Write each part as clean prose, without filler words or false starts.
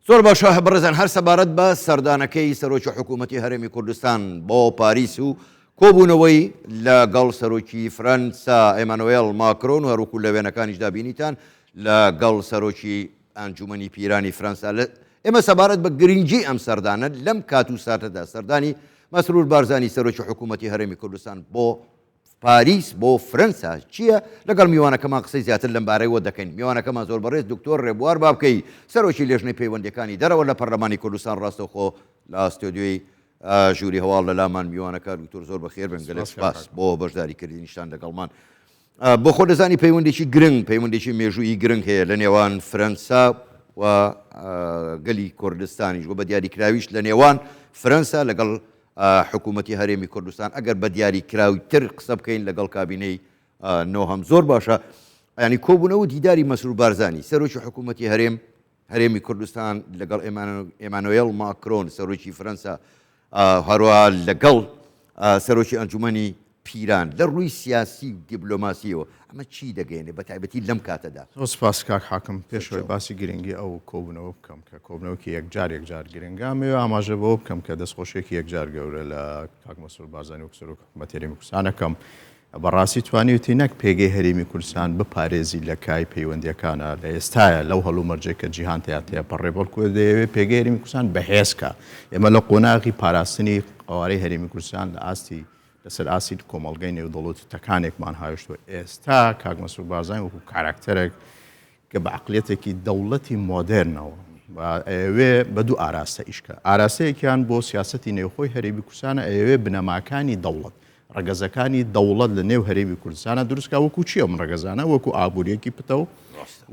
زۆر باشە بەڕێزان هەر سەبارەت بە سەردانەکەی سەرۆکی حکوومەتی هەرێمی کوردستان بۆ پاریس و کۆبوونەوەی لەگەڵ سەرۆکی فرەنسا ئێمانوێڵ ماکرۆن و هەروەکو لە وێنەکانیشدا بینیتان لەگەڵ سەرۆکی ئەنجومەنی پیرانی فرەنسا لە ئێمە سەبارەت بە گرنگی ئەم سەردانە لەم کات و ساتەدا سەردانی مەسرور بارزانی سەرۆکی حکوومەتی هەرێمی کوردستان بۆ پاریس بۆ فرەنسا چییە؟ لەگەڵ میوانەکەمان قسەی زیاتر لەمبارەیەوە دەکەین. میوانەکەمان زۆر بەڕێز دکتۆر ڕێبوار بابکەیی، سەرۆکی لێژنەی پەیوەندییەکانی دەرەوە لە پەرلەمانی کوردستان ڕاستەوخۆ لە ستۆدیۆی ژووری هەواڵ لە لامان میوانەکە. دکتۆر زۆر بەخێر بێن، گەلێک سپاس بۆ بەشداریکردنیشتان لەگەڵمان. بۆ خۆ دەزانی پەیوەندێکی گرنگ، پەیوەندێکی مێژوویی گرنگ هەیە لە نێوان فرەنسا و گەلی کوردستانیش و بە دیاریکراویش لە نێوان فرەنسا لەگەڵ حکوومەتی هەرێمی کوردستان ئەگەر بە دیاریکراوتر قسە بکەین لەگەڵ کابینەی نۆهەم زۆر باشە ینی کۆبوونەوە دیداری مەسرور بارزانی سەرۆکی حکوومەتی هەرێم هەرێمی کوردستان لەگەڵ ئێمانۆێل ماکرۆن سەرۆکی فرەنسا هەروەها لەگەڵ سەرۆکی ئەنجومەنی پیران لە ڕووی سیاسی و دیبلۆماسیەوە ئەمە چی دەگەێنێ بە تایبەتی لەم کاتەدا؟ زۆر سپاس کاک حاکم پێش ئەوەی باسی گرنگی ئەو کۆبوونەوە بکەم کە کۆبوونەوەکی یەکجار یەکجار گرنگە ئەمەوێ ئاماژە بەوە بکەم کە دەستخۆشیەکی یەکجار گەورە لە کاک مەسرور بارزانی وەک سەرۆک حکوومەت هەرێمی کوردستان ئەکەم بەڕاستی توانیوتی نەک پێگەی هەرێمی کوردستان بپارێزی لە کای پەیوەندیەکانە لە ئێستایا لەو هەلومەرجەی کە جیهان تیا تێپەڕێ بەڵکو دەیەوێ پێگەی هەرێمی کوردستان بەهێز کا ئێمە لە قۆناغی پاراستنی قەوارەی هەرێمی کوردستان لە ئاستی لەسەر ئاستی کۆمەڵگەی نێودەوڵەتی تەکانێکمان هاویشتوە ئێستا کاک مەسرور بارزانی وەکو کاراکتەرێک کە بە عەقلیەتێکی دەوڵەتی مۆدێرنەوە ئەیەوێ بە دوو ئاراستە ئیش کە ئاراستەیەکیان بۆ سیاسەتی نێوخۆی هەرێمی کوردستانە ئەیەوێ بنەماکانی دەوڵەت ڕەگەزەکانی دەوڵەت لە نێو هەرێمی کوردستانە دروست کا وەکو چی ئەم ڕەگەزانە وەکو ئابووریەکی پتەو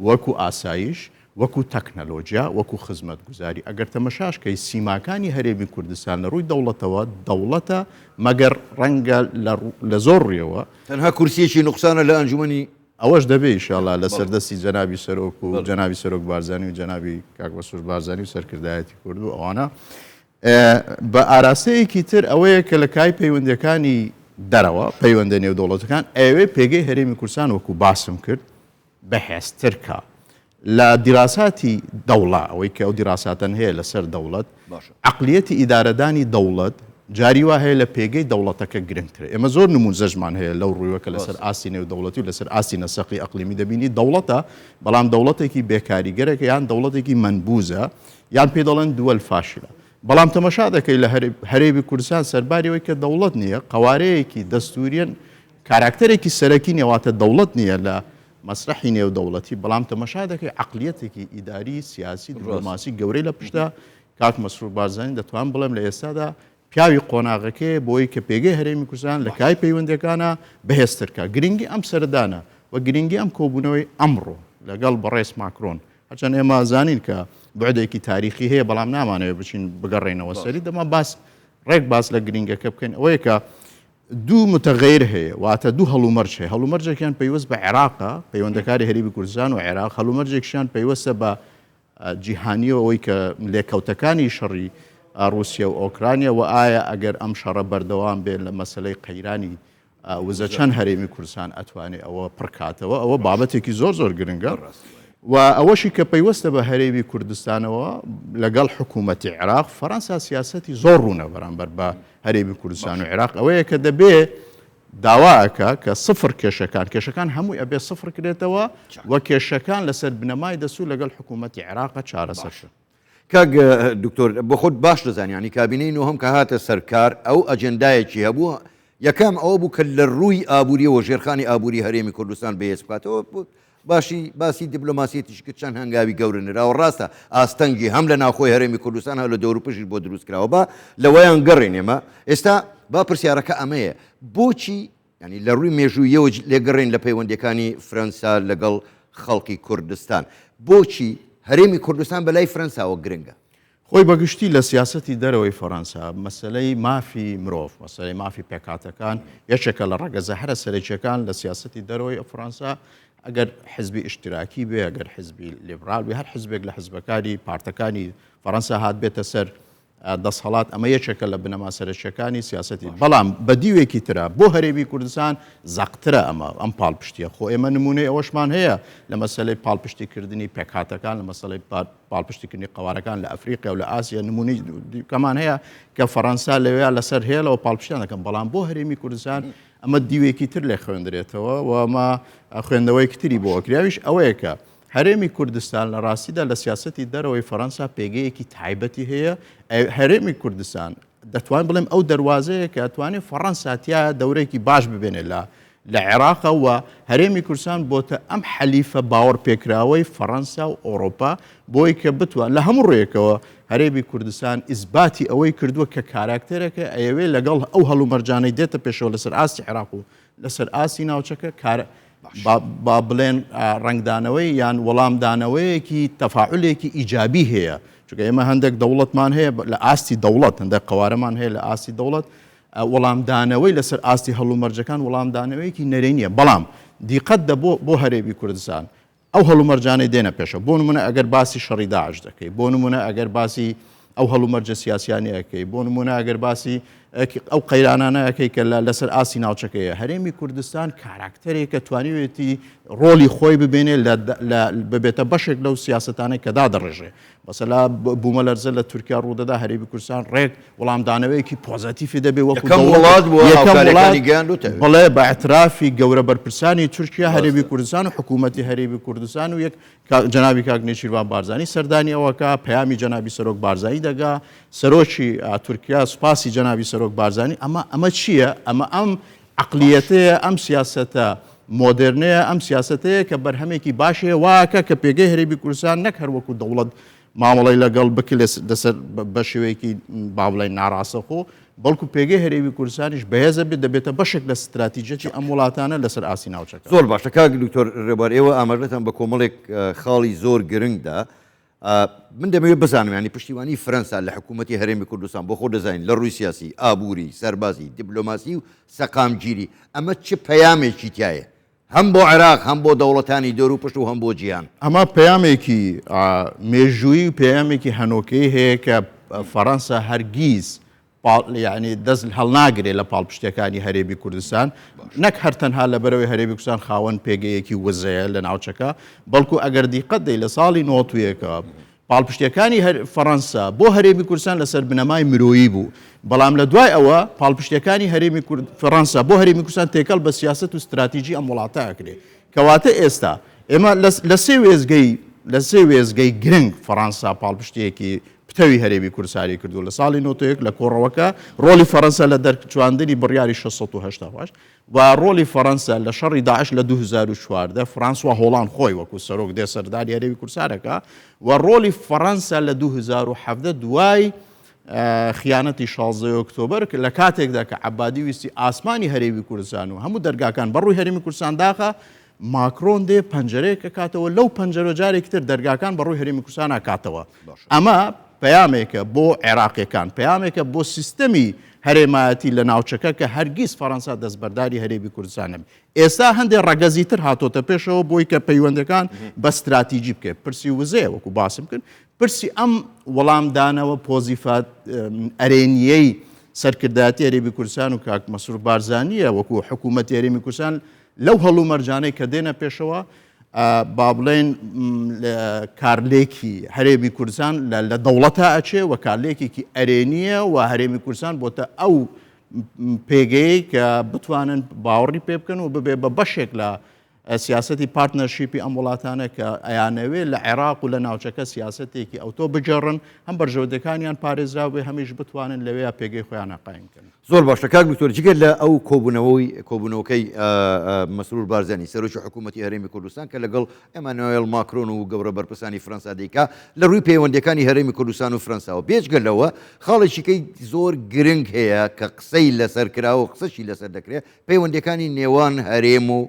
وەکو ئاسایش وەکو تەکنەلۆجیا وەکو خزمەتگوزاری ئەگەر تەمەشاش کەی سیماکانی هەرێمی کوردستان لە ڕووی دەوڵەتەوە دەوڵەتە مەگەر ڕەنگە لە زۆر ڕوویەوە تەنها کورسیەکی نوقسانە لە ئەنجومەنی ئەوەش دەبێ ئیشاڵا لەسەر دەستی جەنابی سەرۆک و جەنابی سەرۆک بارزانی و جەنابی کاک مەسرور بارزانی و سەرکردایەتی کورد و ئەوانە بە ئاراستەیەکی تر ئەوەیە کە لە کای پەیوەندیەکانی دەرەوە پەیوەندە نێودەوڵەتەکان ئەوێ پێگەی هەرێمی کوردستان وەکو باسم کرد بەهێزتر کا لە دیراساتی دەوڵە ئەوەی کە ئەو دیراساتەن هەیە لەسەر دەوڵەت عەقلیەتی ئیدارەدانی دەوڵەت جاری وا هەیە لە پێگەی دەوڵەتەکە گرنگترە ئێمە زۆر نمونزەژمان هەیە لەو ڕوویەوە کە لەسەر ئاستی نێودەوڵەتی و لەسەر ئاستی نەسەقی ئەقلیمی دەبینی دەوڵەتە بەڵام دەوڵەتێکی بێکاریگەرێکە یان دەوڵەتێکی مەنبوزە یان پێی دەڵێن دوەل فاشلە بەڵام تەمەشا دەکەی لە هەرێمی کوردستان سەرباری ئەوەی کە دەوڵەت نییە قەوارەیەکی دەستوریەن کاراکتەرێکی سەرەکی نیە واتە دەوڵەت نییە لە مەسرەحی نێودەوڵەتی، بەڵام تەمەشا دەکەی عەقلیەتێکی ئیداری، سیاسی، دیپلۆماسی گەورەی لە پشتە، کاک مەسرور بارزانی دەتوانم بڵێم لە ئێستادا پیاوی قۆناغەکەیە بۆی کە پێگەی هەرێمی کوردستان لە کای پەیوەندیەکانا بەهێزتر کا. گرنگی ئەم سەردانە و گرنگی ئەم کۆبوونەوەی ئەمڕۆ لەگەڵ بەڕێز ماکرۆن، هەرچەند ئێمە زانین کە بوعدێکی تاریخی هەیە بەڵام نامانەوێت بچین بگەڕێینەوە سەری، دەما باس ڕێک باس لە گرنگەکە بکەین ئەوەیە کە دوو متغیر هەیە، واتە دوو هەڵومەرج هەیە، هەڵومەرجێکیان پەیوەست بە عێراقە، پەیوەندەکاری هەرێمی کوردستان و عێراق، هەڵومەرجێکیشیان پەیوەستە بە جیهانییەوە، ئەوەی کە لێکەوتەکانی شەڕی ڕووسیە و ئۆکرانیا و ئایا ئەگەر ئەم شەڕە بەردەوام بێت لە مەسەلەی قەیرانی وزە چەند هەرێمی کوردستان ئەتوانێ ئەوە پڕکاتەوە، ئەوە بابەتێکی زۆر زۆر گرنگە. و ئەوەشی کە پەیوەستە بە هەرێمی کوردستانەوە لەگەڵ حکوومەتی عێراق، فەرەنسا سیاسەتی زۆر ڕوونە بەرامبەر بە هەرێمی کوردستان و عێراق ئەوەیە کە دەبێ داوا ئەکا کە سفر کێشەکان کێشەکان هەمووی ئەبێ سفر کرێتەوە و کێشەکان لەسەر بنەمای دەسوور لەگەڵ حکوومەتی عێراقە چارەسەر شن. کاک دکتۆر بۆ خۆت باش دەزانی یانی کابینەی نۆهەم کە هاتە سەر کار ئەو ئەجێندایەکی هەبوو یەکەم ئەوە بوو کە لە ڕووی ئابووریەوە ژێرخانی ئابووری هەرێمی کوردستان بەهێز بکاتەوە باشی باسی دیبلۆماسیەتیش کرد چەند هەنگاوی گەورە نراوە ڕاستە ئاستەنگی هەم لە ناوخۆی هەرێمی کوردستان هە لە دەوروپشت بۆ دروست کراوە با لەوەیان گەڕێن ئێمە ئێستا با پرسیارەکە ئەمەیە بۆچی ینی لە ڕووی مێژوویەوە لێگەڕێن لە پەیوەندەکانی فرەنسا لەگەڵ خەڵکی کوردستان بۆچی هەرێمی کوردستان بەلای فرەنساوە گرنگە؟ خۆی بە گشتی لە سیاسەتی دەرەوەی فەرەنسا مەسەلەی مافی مرۆڤ، مەسەلەی مافی پێکهاتەکان یەکێکە لە ڕەگەزە هەرە سەرەکییەکان لە سیاسەتی دەرەوەی فەرەنسا، ئەگەر حزبی ئیشتراکی بێ، ئەگەر حزبی لیبرال بێ، هەر حزبێک لە حزبەکانی پارتەکانی فەرەنسا هاتبێتە سەر. دەسهەڵات ئەمە یەکێکە لە بنەما سەرەکیەکانی سیاسەتی بەڵام بە دیوێکی ترە بۆ هەرێمی کوردستان زەقترە ئەمە ئەم پاڵپشتیە خۆ ئێمە نمونەی ئەوەشمان هەیە لە مەسەلەی پاڵپشتیکردنی پێکهاتەکان لە مەسەلەی پاڵپشتیکردنی قەوارەکان لە ئەفریقیا و لە ئاسیا نمونەی کەمان هەیە کە فەڕەنسا لەوێ لەسەر هێڵەوە پاڵپشتیان دەکەن بەڵام بۆ هەرێمی کوردستان ئەمە دیوێکی تر لێ خوێندرێتەوە و ئەمە خوێندنەوەیەکی تری بۆ ئەکرێ ئەویش ئەوەیە کە هەرێمی کوردستان لە ڕاستیدا لە سیاسەتی دەرەوەی فەرەنسا پێگەیەکی تایبەتی هەیە، هەرێمی کوردستان دەتوانین بڵێم ئەو دەروازەیە کە ئەتوانێت فەڕەنسا تیا دەورێکی باش ببێنێت لە لە عێراقە و هەرێمی کوردستان بۆتە ئەم حەلیفە باوەڕ پێکراوەی فەڕەنسا و ئەوڕۆپا بۆی کە بتوان لە هەموو ڕوویەکەوە هەرێمی کوردستان ئیسباتی ئەوەی کردووە کە کاراکتەرێکە ئەیەوێ لەگەڵ ئەو هەلومەرجانەی دێتە پێشەوە لەسەر ئاستی عێراق و لەسەر ئاستی ناوچەکە کار با بڵێن ڕەنگدانەوەی یان وەڵامدانەوەیەکی تەفاعولێکی ئیجابی هەیە چونکە ئێمە هەندێک دەوڵەتمان هەیە لە ئاستی دەوڵەت هەندێک قەوارەمان هەیە لە ئاستی دەوڵەت وەڵامدانەوەی لەسەر ئاستی هەڵومەرجەکان وەڵامدانەوەیەکی نەرێنیە بەڵام دیقەت دەبۆ بۆ هەرێمی کوردستان ئەو هەلومەرجانەی دێنە پێشەوە، بۆ نموونە ئەگەر باسی شەڕی داعش دەکەی، بۆ نموونە ئەگەر باسی ئەو هەلومەرجە سیاسیانە ئەکەی، بۆ نموونە ئەگەر باسی ئەو قەیرانانە ئەکەی کە لەسەر ئاستی ناوچەکەیە، هەرێمی کوردستان کاراکتەرێکە توانیوێتی ڕۆڵی خۆی ببینێ ببێتە بەشێک لەو سیاسەتانەی کە دادەڕێژێ. مەسەلا بوومەلەرزە لە تورکیا ڕوودەدا، هەرێمی کوردستان ڕێک وەڵامدانەوەیەکی پۆزەتیفی دەبێ وەکو یەکەم وڵات بووە یەکەم وڵات هاوکاریەکانی گەیاندووتە ئەوێ. بەڵێ بە ئیعترافی گەورە بەرپرسانی تورکیا هەرێمی ڕاستە. کوردستان و حکوومەتی هەرێمی کوردستان و یەک کا- جەنابی کاک نێچیرڤان بارزانی سەردانی ئەوەکا پەیامی جەنابی سەرۆک بارزانی دەگا سەرۆکی ئا، تورکیا سوپاسی جەنابی سەرۆک بارزانی ئەمە ئەمە چییە ئەمە ئەم عەقلیەتەیە، ئەم سیاسەتە مۆدێرنەیە، ئەم سیاسەتەیە کە بەرهەمێکی باشی هەیە، واکە کە پێگەی هەرێمی کوردستان نەک هەر وەکو دەوڵەت مامەڵەی لەگەڵ بکرێت لەسەر بە شێوەیەکی با بڵێین ناڕاستەخۆ، بەڵکو پێگەی هەرێمی کوردستانیش بەهێزە بێت، دەبێتە بەشێک لە ستراتیجیەتی ئەم وڵاتانە لەسەر ئاستی ناوچەکە. زۆر باشە کاک دکتۆر ڕێبوار ئێوە ئاماژەتان بە کۆمەڵێک خاڵی زۆر گرنگ دا، من دەمەوێت بزانم یانی پشتیوانی فرەنسا لە حکوومەتی هەرێمی کوردستان بۆ خۆ دەزانین لە ڕووی سیاسی، ئابووری، سەربازی، دیبلۆماسی و سەقامگیری ئەمە چ پەیامێکی تایە هەم بۆ عێراق هەم بۆ دەوڵەتانی دەوروپشت و هەم بۆ جیهان؟ ئەمە پەیامێکی مێژوویی و پەیامێکی هەنووکەیی هەیە کە فەرەنسا هەرگیز یانی دەست هەڵناگرێ لە پاڵپشتیەکانی هەرێمی کوردستان نەک هەر تەنها لەبەرەوەی هەرێمی کوردستان خاوەن پێگەیەکی وزەیە لە ناوچەکە بەڵکو ئەگەر دیقەت دەی لە ساڵی نۆتویەکە پاڵپشتیەکانی فەڕەنسا بۆ هەرێمی کوردستان لەسەر بنەمای مرۆیی بوو بەڵام لە دوای ئەوە پاڵپشتیەکانی هەرێمی فەڕەنسا بۆ هەرێمی کوردستان تێکەڵ بە سیاست و ستراتیژی ئەم وڵاتە ئەکرێ کەواتە ئێستا ئێمە لە سێ وێزگەی لە سێ وێزگەی گرنگ فەڕەنسا پاڵپشتیەکی پتەوی هەرێمی کوردستانی کردووە. لە ساڵی 91 لە کۆڕەوەکە ڕۆڵی فەرەنسا لە دەرچواندنی بڕیاری 688 و ڕۆڵی فەرەنسا لە شەڕی داعش لە 2014 فرانسوا هۆڵان خۆی وەکو سەرۆک دێ سەردانی هەرێمی کوردستانەکە و ڕۆڵی فەرەنسا لە 2017 دوای خیانەتی 16 ئۆکتۆبەر لە کاتێکدا کە عەبادی ویستی ئاسمانی هەرێمی کوردستان و هەموو دەرگاکان بەڕووی هەرێمی کوردستان داخە ماکرۆن دێ پەنجەرەیەک ئەکاتەوە، لەو پەنجەرە جارێکی تر دەرگاکان بەڕووی هەرێمی کوردستان ئەکاتەوە. ئەمە پەیامێکە بۆ عێراقیەکان، پەیامێکە بۆ سیستەمی هەرێمایەتی لە ناوچەکە کە هەرگیز فەرەنسا دەستبەرداری هەرێمی کوردستان نەبێت. ئێستا هەندێ ڕەگەزی تر هاتۆتە پێشەوە بۆی کە پەیوەندەکان بە ستراتیجی بکرێت. پرسی وزەیە وەکو باسم کرد، پرسی ئەم وەڵامدانەوە پۆزیفە ئەرێنییەی سەرکردایەتی هەرێمی کوردستان و کاک مەسرور بارزانییە وەکو حکوومەتی هەرێمی کوردستان لەو هەڵومەرجانەی کە دێنە پێشەوە با بڵێن کارلێکی هەرێمی کوردستان لە دەوڵەتە ئەچێ و کارلێکێکی ئەرێنییە و هەرێمی کوردستان بۆتە ئەو پێگەیە کە بتوانن باوەڕی پێ بکەن و ببێ بە بەشێک لە سیاسەتی partnership ی ئەم وڵاتانە کە ئەیانەوێ لە عێراق و لە ناوچەکە سیاسەتێکی ئەوتۆ بگێڕن هەم بەرژەوەندەکانیان پارێزراو بێ هەمیش بتوانن لەوێیا پێگەی خۆیان قایم بکەن. زۆر باشە کاک دکتۆر جگە لە ئەو کۆبوونەوەی کۆبوونەوەکەی مەسرور بارزانی سەرۆکی حکوومەتی هەرێمی کوردستان کە لەگەڵ ئێمانوێل ماکرۆن و گەورە بەرپرسانی فرەنسا دەیکا لە ڕووی پەیوەندیەکانی هەرێمی کوردستان و فرەنساوە بێجگە لەوە خاڵێکیکەی زۆر گرنگ هەیە کە قسەی لەسەر کراوە و قسەشی لەسەر دەکرێت پەیوەندیەکانی نێوان هەرێم و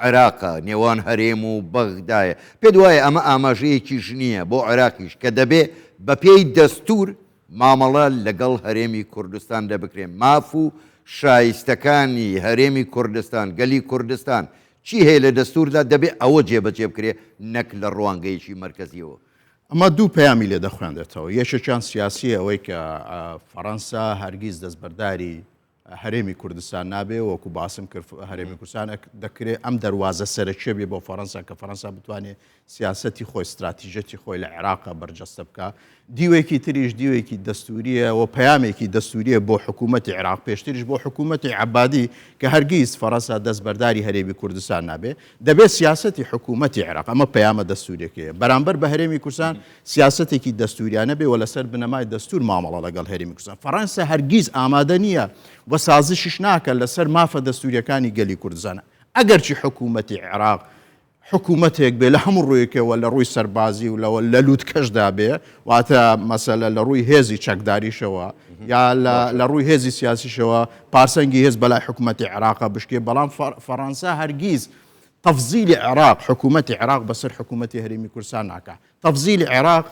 عێراقە، نێوان هەرێم و بەغدایە. پێت وایە ئەمە ئاماژەیەکیش نییە بۆ عێراقیش کە دەبێ بەپێی دەستوور مامەڵە لەگەڵ هەرێمی کوردستان دەبکرێ، ماف و شایستەکانی هەرێمی کوردستان، گەلی کوردستان چی هەیە لە دەستووردا دەبێ ئەوە جێبەجێ بکرێ نەک لە ڕوانگەیەکی مەرکەزییەوە؟ ئەمە دوو پەیامی لێ دەخوێندێتەوە، یەکێکیان سیاسییە ئەوەی کە فەڕەنسا هەرگیز دەستبەرداری هەرێمی کوردستان نابێ، وەکو باسم کرد هەرێمی کوردستان دەکرێ ئەم دەروازە سەرەکیە بێ بۆ فەڕەنسا کە فەڕەنسا بتوانێت سیاسەتی خۆی ستراتیژەتی خۆی لە عێراق بەرجەستە بکا. دیوێکی تریش دیوێکی دەستوریە و پەیامێکی دەستوریە بۆ حکوومەتی عێراق، پێشتریش بۆ حکوومەتی عەبادی کە هەرگیز فەڕەنسا دەستبەرداری هەرێمی کوردستان نابێ. دەبێت سیاسەتی حکوومەتی عێراق، ئەمە پەیامە دەستوریەکەیە، بەرامبەر بە هەرێمی کوردستان سیاسەتێکی دەستوریانە بێ و لەسەر بنەمای دەستور مامەڵە لەگەڵ هەرێمی کوردستان. فەڕەنسا هەرگیز ئامادە نییە و سازشیش ناکات لەسەر مافە دەستوریەکانی گەلی کوردستان، ئەگەرچی حکوومەتی عێراق حکوومەتێک بێ لە هەموو ڕوویەکەوە لە ڕووی سەربازی و لەوە لە لووتکەشدا بێ، واتە مەسەلە لە ڕووی هێزی چەکداریشەوە یا لە ڕووی هێزی سیاسیشەوە پارسەنگی هێز بەلای حکوومەتی عێراقا بشکێ، بەڵام فەڕەنسا هەرگیز تەفزیلی عێراق، حکوومەتی عێراق بەسەر حکوومەتی هەرێمی کوردستان ناکا. تەفزیلی عێراق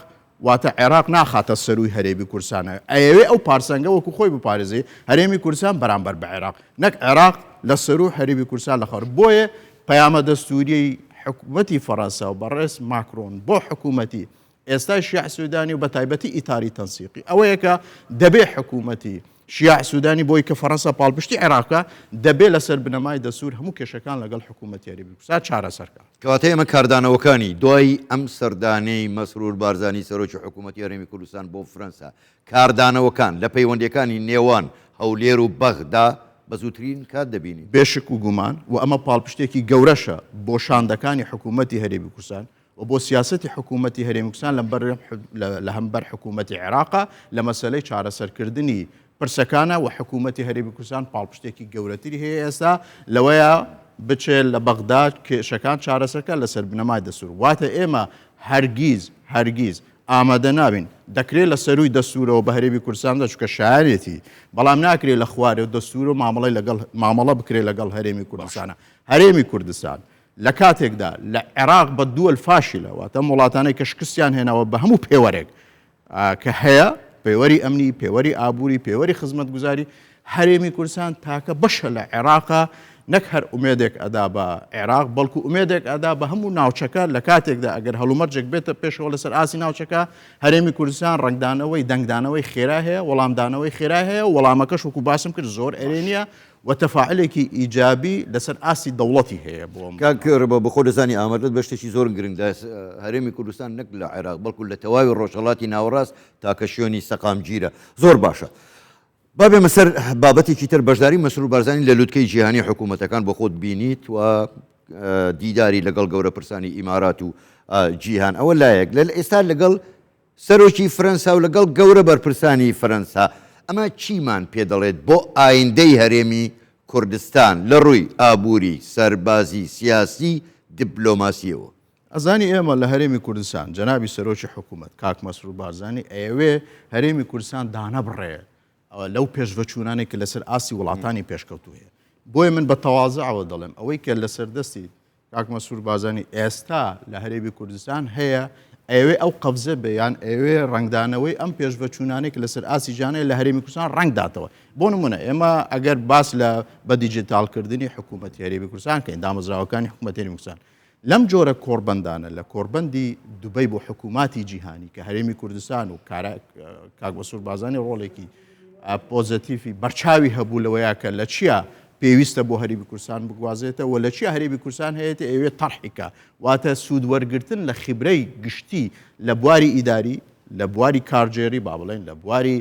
واتە عێراق ناخاتە سەرووی هەرێمی کوردستانە، ئەیەوێ ئەو پارسەنگە وەکو خۆی بپارێزێ، هەرێمی کوردستان بەرامبەر بە عێراق، نەک عێراق لە سەروو هەرێمی کوردستان لە خوار. بۆیە پەیامە دەستووریەی حکومەتی فەرەنسا و بەڕێز ماکرۆن بۆ حکومەتی ئێستای شیاع سودانی و بەتایبەتی ئیتاری تەنسیقی ئەوەیە کە دەبێ حکومەتی شیاع سودانی بۆی کە فەرەنسا پاڵپشتی عێراق بکا دەبێ لەسەر بنەمای دەستوور هەموو کێشەکان لەگەڵ حکومەتی هەرێمی کوردستان چارەسەر کا. کەواتە ئێمە کاردانەوەکانی دوای ئەم سەردانەی مەسرور بارزانی سەرۆکی حکوومەتی هەرێمی کوردستان بۆ فرەنسا، کاردانەوەکان لە پەیوەندییەکانی نێوان هەولێر و بەغدا بە زووترین کات دەبینین. بێ شک و گومان و ئەمە پاڵپشتێکی گەورەشە بۆ شاندەکانی حکوومەتی هەرێمی کوردستان و بۆ سیاسەتی حکوومەتی هەرێمی کوردستان لە هەمبەر حکوومەتی عێراقا لە مەسەلەی چارەسەرکردنی پرسەکانە و حکوومەتی هەرێمی کوردستان پاڵپشتێکی گەورەتری هەیە ئێستا لەوەیە بچێت لە بەغدا کێشەکان چارەسەرکە لەسەر بنەمای دەستوور. واتە ئێمە هەرگیز هەرگیز ئامادە نابین، دەکرێت لە سەرووی دەستوورەوە بە هەرێمی کوردستاندا چونکە شایانێتی، بەڵام ناکرێت لە خوارێ دەستوور و مامەڵەی لەگەڵ مامەڵە بکرێت لەگەڵ هەرێمی کوردستانە. هەرێمی کوردستان لە کاتێکدا لە عێراق بە دول فاشلە، واتە ئەم وڵاتانەی کە شکستیان هێناوە بە هەموو پێوەرێک کە هەیە، پێوەری ئەمنی، پێوەری ئابووری، پێوەری خزمەتگوزاری، هەرێمی کوردستان تاکە بەشە لە عێراقا نەک هەر ئومێدێک ئەدا بە عێراق، بەڵکو ئومێدێک ئەدا بە هەموو ناوچەکە، لە کاتێکدا ئەگەر هەلومەرجێک بێتە پێشەوە لەسەر ئاستی ناوچەکە، هەرێمی کوردستان ڕەنگدانەوەی دەنگدانەوەی خێرا هەیە، وەڵامدانەوەی خێرای هەیە و وەڵامەکەش وەکو باسم کرد زۆر ئەرێنییە و تەفاعولێکی ئیجابی لەسەر ئاستی دەوڵەتی هەیە بۆ ئەم. کاک ڕێبا بە خۆت دەزانی ئاماژەت بە شتێکی زۆر گرنگ دا، هەرێمی کوردستان نەک لە عێراق بەڵکو لە تەواوی ڕۆژهەڵاتی ناوەڕاست تاکە شوێنی سەقامگیرە. زۆر باشە با بێمە سەر بابەتێکی تر، بەشداری مەسرور بارزانی لە لوتکەی جیهانی حکوومەتەکان بۆ خۆت بینیت و دیداری لەگەڵ گەورە پرسانی ئیمارات و جیهان ئەوە لایەک لە ئێستا لەگەڵ سەرۆکی فرەنسا و لەگەڵ گەورە بەرپرسانی فەرەنسا، ئەمە چیمان پێ دەڵێت بۆ ئایندەی هەرێمی کوردستان لە ڕووی ئابووری، سەربازی، سیاسی، دیپلۆماسییەوە؟ ئەزانی ئێمە لە هەرێمی کوردستان، جەنابی سەرۆکی حکوومەت کاک مەسرور بارزانی ئەیەوێ هەرێمی کوردستان دانەبڕێ لەو پێشڤەچوونانەی کە لەسەر ئاستی وڵاتانی پێشکەوتوو هەیە. بۆیە من بە تەوازعەوە دەڵێم ئەوەی کە لەسەر دەستی کاک مەسرور بارزانی ئێستا لە هەرێمی کوردستان هەیە، ئەیەوێ ئەو قەفزە بێ یان ئەیەوێ ڕەنگدانەوەی ئەم پێشڤەچوونانەی کە لەسەر ئاستی جیهان هەیە لە هەرێمی کوردستان ڕەنگ داتەوە. بۆ نمونە ئێمە ئەگەر باس لە بە دیجیتاڵکردنی حکوومەتی هەرێمی کوردستان کەین، دامەزراوەکانی حکوومەتی هەرێمی کوردستان لەم جۆرە کۆڕبەندانە لە کۆڕبەندی دوبەی بۆ حکووماتی جیهانی کە هەرێمی کوردستان و کاک مەسرور بارزانی ڕۆڵێکی پۆزەتیفی بەرچاوی هەبوو لەوەیە کە لە چیا پێویستە بۆ هەرێمی کوردستان بگوازێتەوە و لە چیا هەرێمی کوردستان هەیەتی ئەیەوێت تەرحی کا، واتە سوود وەرگرتن لە خیبرەی گشتی لە بواری ئیداری، لە بواری کارگێڕی با بڵێین، لە بواری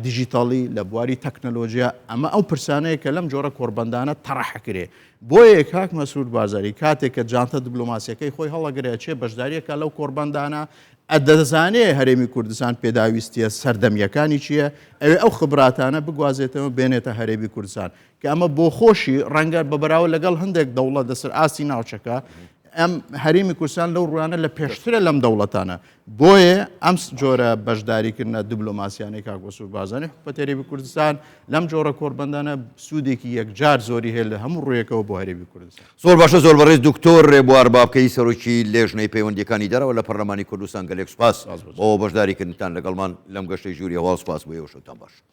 دیجیتاڵی، لە بواری تەکنەلۆژیا، ئەمە ئەو پرسانەیە کە لەم جۆرە کۆڕبەندانە تەڕح ئەکرێ. بۆیە کاک مەسرور بارزانی کاتێک کە جانتە دبلۆماسیەکەی خۆی هەڵەگرێ ئەچێ بەشداری ئەکا لەو کۆڕبەندانە، دەزانێ هەرێمی کوردستان پێداویستیە سەردەمیەکانی چیە، ئەوێ ئەو خبراتانە بگوازێتەوە بێنێتە هەرێمی کوردستان، کە ئەمە بۆخۆشی ڕەنگە بە بەراورد لەگەڵ هەندێک دەوڵەت لەسەر ئاستی ناوچەکە ئەم هەرێمی کوردستان لەو ڕوانە لە پێشترە لەم دەوڵەتانە. بۆیە ئەم جۆرە بەشداریکردنە دبلۆماسیانەی کاک مەسرور بارزانی حکومەتی هەرێمی کوردستان لەم جۆرە کۆڕبەندانە سوودێکی یەکجار زۆری هەیە لە هەموو ڕوویەکەوە بۆ هەرێمی کوردستان. زۆر باشە زۆر بەڕێز دکتۆر ڕێبوار بابکەیی سەرۆکی لێژنەی پەیوەندیەکانی دەرەوە لە پەرلەمانی کوردستان گەلێک سوپاس بۆ بەشداریکردنتان لەگەڵمان لەم گەشتەی ژووری هەواڵ سوپاس بۆ ئێوە شەوتان باش.